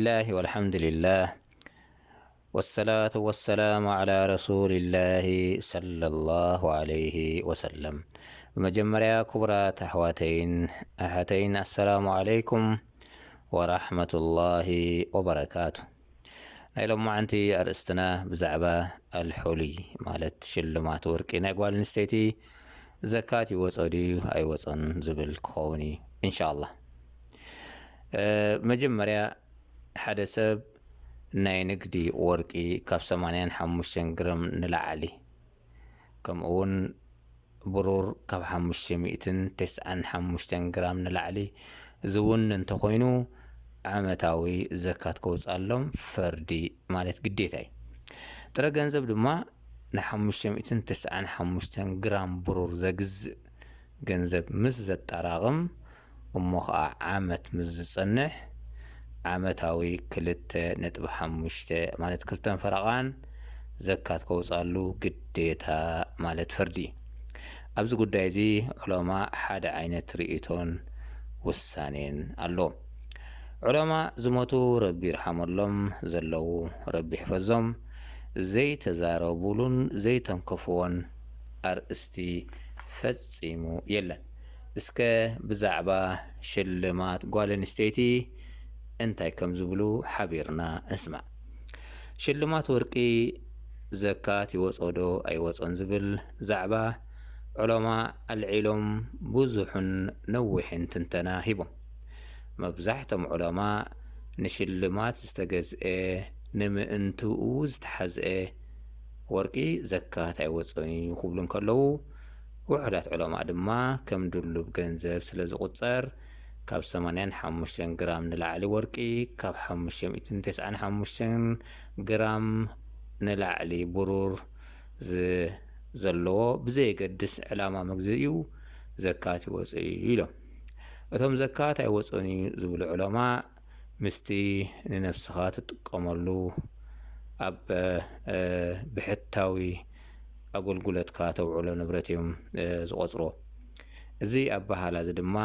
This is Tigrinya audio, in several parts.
ብስሚላህ ወልሓምዱሊላህ ወሰላቱ ወሰላሙ ዓላ ረሱሊላህ ሰለላሁ ዓለይሂ ወሰለም። ብመጀመርያ ክቡራት ኣሕዋተይን ኣሓተይን ኣሰላሙ ዓለይኩም ወራሕመቱላሂ ወበረካቱ። ናይ ሎማዓንቲ ኣርእስትና ብዛዕባ ኣልሑሊ ማለት ሽልማት ወርቂ ናይ ጓል ኣንስተይቲ ዘካት ይወጾ ድዩ ኣይወጾን ዝብል ክኸውን እዩ ኢንሻኣላህ። መጀመርያ ሓደ ሰብ ናይ ንግዲ ወርቂ ካብ ሰማንያን ሓሙሽተን ግራም ንላዕሊ ከምኡ እውን ብሩር ካብ ሓሙሽተ ሚእትን ተስዓን ሓሙሽተን ግራም ንላዕሊ ዝውንን እንተኾይኑ ዓመታዊ ዘካት ከውፅኣሎም ፈርዲ ማለት ግዴታ እዩ። ጥረ ገንዘብ ድማ ንሓሙሽተ ሚእትን ተስዓን ሓሙሽተን ግራም ብሩር ዘግዝእ ገንዘብ ምስ ዘጠራቕም እሞ ኸዓ ዓመት ምስ ዝጸንሕ ዓመታዊ ክልተ ነጥቢ ሓሙሽተ ማለት ክልተን ፈረቓን ዘካት ከውፅኣሉ ግዴታ ማለት ፍርዲ። ኣብዚ ጉዳይ እዚ ዑለማ ሓደ ዓይነት ርእይቶን ውሳኔን ኣሎ። ዑለማ ዝሞቱ ረቢ ይርሓመሎም፣ ዘለዉ ረቢ ይሕፈዞም፣ ዘይተዛረቡሉን ዘይተንከፍዎን ኣርእስቲ ፈጺሙ የለን። እስከ ብዛዕባ ሽልማት ጓል ኣንስተይቲ እንታይ ከም ዝብሉ ሓቢርና ንስማዕ። ሽልማት ወርቂ ዘካት ይወጾ ዶ ኣይወጾን ዝብል ዛዕባ ዑለማ ኣልዒሎም ብዙሕን ነዊሕን ትንተና ሂቦም። መብዛሕቶም ዑለማ ንሽልማት ዝተገዝአ ንምእንትኡ ዝተሓዝአ ወርቂ ዘካት ኣይወጾን እዩ ክብሉ እንከለዉ፣ ውሑዳት ዑለማ ድማ ከም ድሉብ ገንዘብ ስለ ዝቑጸር ካብ ሰማንያን ሓሙሽተን ግራም ንላዕሊ ወርቂ ካብ ሓሙሽተ ሚእትን ተስዓን ሓሙሽተን ግራም ንላዕሊ ብሩር ዝ- ዘለዎ ብዘየገድስ ዕላማ መግዝኢኡ ዘካት ይወጽእ እዩ ኢሎም። እቶም ዘካት ኣይወጽኡን እዩ ዝብሉ ዑለማ ምስቲ ንነብስኻ ትጥቀመሉ ኣብ ብሕታዊ ኣገልግሎትካ ተውዕሎ ንብረት እዮም ዝቆጽርዎ። እዚ ኣበሃላ እዚ ድማ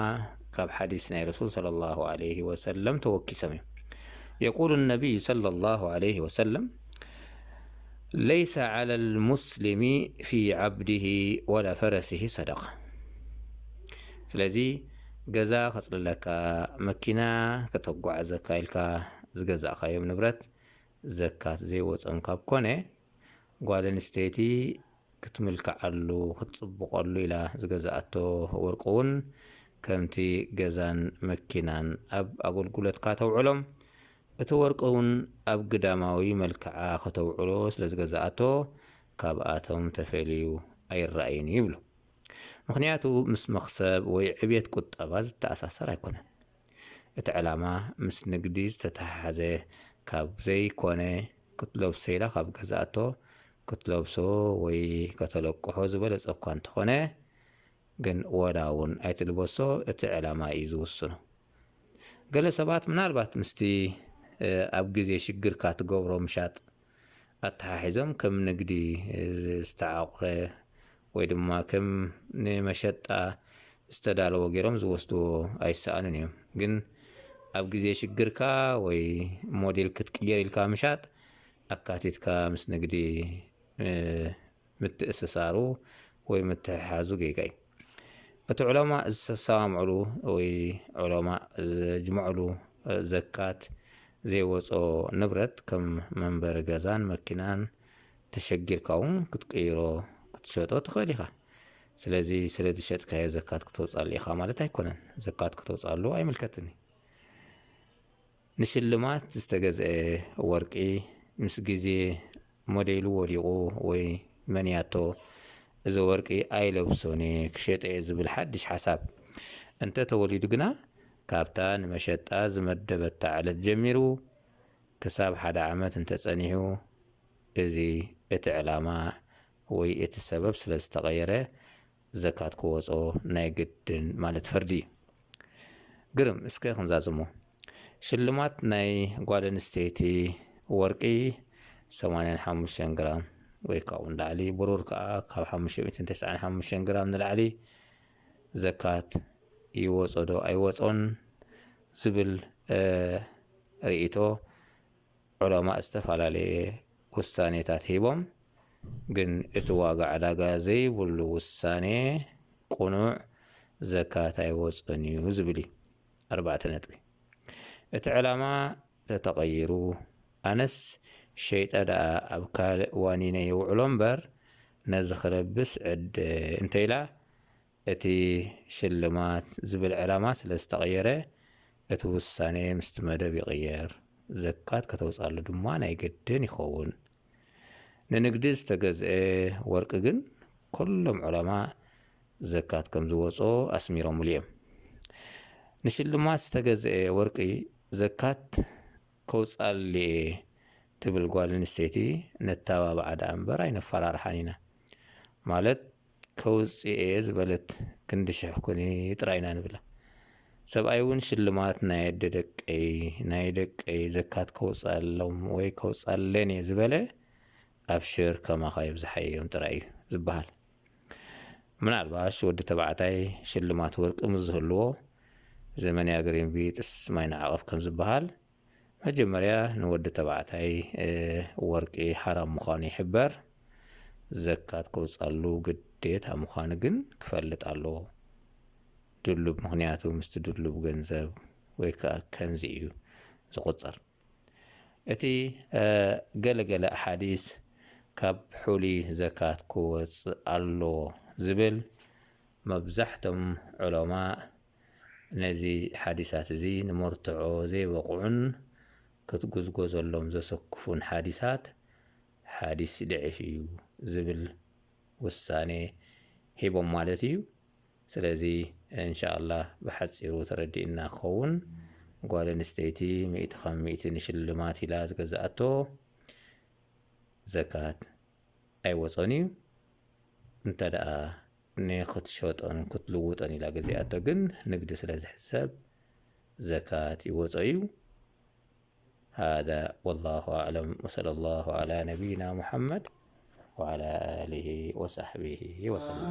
ካብ ሓዲስ ናይ ረሱል ሰለላሁ ዓለይሂ ወሰለም ተወኪሶም እዮም። የቁሉ ነቢዩ ሰለላሁ ዓለይሂ ወሰለም ለይሰ ዓላ ልሙስሊሚ ፊ ዓብዲሂ ወላ ፈረሲሂ ሰደቃ። ስለዚ ገዛ ከጽልለካ፣ መኪና ከተጓዓዘካ ኢልካ ዝገዛእካዮም ንብረት ዘካት ዘይወጾም ካብ ኮነ፣ ጓል ኣንስተይቲ ክትምልክዓሉ ክትጽብቐሉ ኢላ ዝገዛኣቶ ወርቂ እውን ከምቲ ገዛን መኪናን ኣብ ኣገልግሎትካ ተውዕሎም፣ እቲ ወርቂ እውን ኣብ ግዳማዊ መልክዓ ከተውዕሎ ስለ ዝገዛኣቶ ካብኣቶም ተፈልዩ ኣይረኣይን እዩ ይብሉ። ምኽንያቱ ምስ መኽሰብ ወይ ዕብየት ቁጠባ ዝተኣሳሰር ኣይኮነን። እቲ ዕላማ ምስ ንግዲ ዝተተሓሓዘ ካብ ዘይኮነ ክትለብሶ ኢላ ካብ ገዛእቶ ክትለብሶ ወይ ከተለቅሖ ዝበለጸ እኳ እንተኾነ ግን ወላ እውን ኣይትልበሶ እቲ ዕላማ እዩ ዝውስኖ። ገለ ሰባት ምናልባት ምስቲ ኣብ ግዜ ሽግርካ ትገብሮ ምሻጥ ኣተሓሒዞም ከም ንግዲ ዝተዓቑረ ወይ ድማ ከም ንመሸጣ ዝተዳለወ ገይሮም ዝወስድዎ ኣይሰኣኑን እዮም። ግን ኣብ ግዜ ሽግርካ ወይ ሞዴል ክትቅየር ኢልካ ምሻጥ ኣካቲትካ ምስ ንግዲ ምትእስሳሩ ወይ ምትሕሓዙ ጌጋ እዩ። እቲ ዑለማ ዝተሰማምዕሉ ወይ ዑለማ ዘጅምዕሉ ዘካት ዘይወጾ ንብረት ከም መንበሪ ገዛን መኪናን ተሸጊርካ እውን ክትቅይሮ ክትሸጦ ትኽእል ኢኻ። ስለዚ ስለ ዝሸጥካዮ ዘካት ክተውጻሉ ኢኻ ማለት ኣይኮነን። ዘካት ክተውጻሉ ኣይምልከትን እዩ። ንሽልማት ዝተገዝአ ወርቂ ምስ ግዜ ሞዴሉ ወዲቑ ወይ መንያቶ እዚ ወርቂ ኣይለብሶን እየ ክሸጦ እየ ዝብል ሓድሽ ሓሳብ እንተተወሊዱ ግና ካብታ ንመሸጣ ዝመደበታ ዕለት ጀሚሩ ክሳብ ሓደ ዓመት እንተጸኒሑ እዚ እቲ ዕላማ ወይ እቲ ሰበብ ስለ ዝተቐየረ ዘካት ክወጾ ናይ ግድን ማለት ፈርዲ እዩ። ግርም እስከ ክንዛዝሞ። ሽልማት ናይ ጓል ኣንስተይቲ ወርቂ ሰማንያን ሓሙሽተን ግራም ወይ ካብኡ ንላዕሊ፣ ብሩር ከኣ ካብ ሓሙሽተ ሚእትን ተስዓን ሓሙሽተን ግራም ንላዕሊ ዘካት ይወጾ ዶ ኣይወጾን ዝብል ርእይቶ ዑለማእ ዝተፈላለየ ውሳኔታት ሂቦም፣ ግን እቲ ዋጋ ዕዳጋ ዘይብሉ ውሳኔ ቅኑዕ ዘካት ኣይወፅኦን እዩ ዝብል እዩ። ኣርባዕተ ነጥቢ። እቲ ዕላማ ተተቐይሩ፣ ኣነስ ሸይጠ ደኣ ኣብ ካልእ ዋኒነ የውዕሎ እምበር፣ ነዚ ክለብስ ዕደ እንተኢላ፣ እቲ ሽልማት ዝብል ዕላማ ስለ ዝተቐየረ፣ እቲ ውሳኔ ምስቲ መደብ ይቕየር። ዘካት ከተውፅኣሉ ድማ ናይ ግድን ይኸውን። ንንግዲ ዝተገዝአ ወርቂ ግን ኩሎም ዑለማ ዘካት ከም ዝወፅኦ ኣስሚሮምሉ እዮም። ንሽልማት ዝተገዝአ ወርቂ ዘካት ከውፅኣሉ እየ ትብል ጓል ኣንስተይቲ ነተባብዓ ደኣ እምበር ኣይነፈራርሓን ኢና። ማለት ከውፅእ እየ ዝበለት ክንዲ ሽሕ ኩኒ ጥራይ ኢና ንብላ። ሰብኣይ እውን ሽልማት ናይ ኣደ ደቀይ፣ ናይ ደቀይ ዘካት ከውፅኣሎም ወይ ከውፅኣለን እየ ዝበለ ኣብሽር ከማኻ የብዝሓዮም ጥራይ እዩ ዝበሃል። ምናልባሽ ወዲ ተባዕታይ ሽልማት ወርቂ ምስ ዝህልዎ ዘመንያ ግሪንቢጥስ ማይ ንዓቐብ ከም ዝበሃል መጀመርያ ንወዲ ተባዕታይ ወርቂ ሓራም ምዃኑ ይሕበር። ዘካት ከውፃሉ ግዴታ ምዃኑ ግን ክፈልጥ ኣለዎ። ድሉብ ምኽንያቱ ምስቲ ድሉብ ገንዘብ ወይ ከዓ ከንዚ እዩ ዝቑፀር። እቲ ገለገለ ኣሓዲስ ካብ ሑሊ ዘካት ክወፅእ ኣለዎ ዝብል መብዛሕቶም ዑለማ ነዚ ሓዲሳት እዚ ንመርትዖ ዘይበቕዑን ክትጉዝጎዘሎም ዘሰክፉን ሓዲሳት ሓዲስ ደዒፍ እዩ ዝብል ውሳኔ ሂቦም ማለት እዩ። ስለዚ እንሻኣላህ ብሓፂሩ ተረዲእና ክኸውን ጓል ኣንስተይቲ ሚእቲ ካብ ሚእቲ ንሽልማት ኢላ ዝገዛኣቶ ዘካት ኣይወፀን እዩ። እንተ ደኣ ንክትሸጦን ክትልውጦን ኢላ ገዚኣቶ ግን ንግዲ ስለ ዝሕሰብ ዘካት ይወጾ እዩ። هذا والله أعلم وصلى الله على نبينا محمد وعلى آله وصحبه وسلم.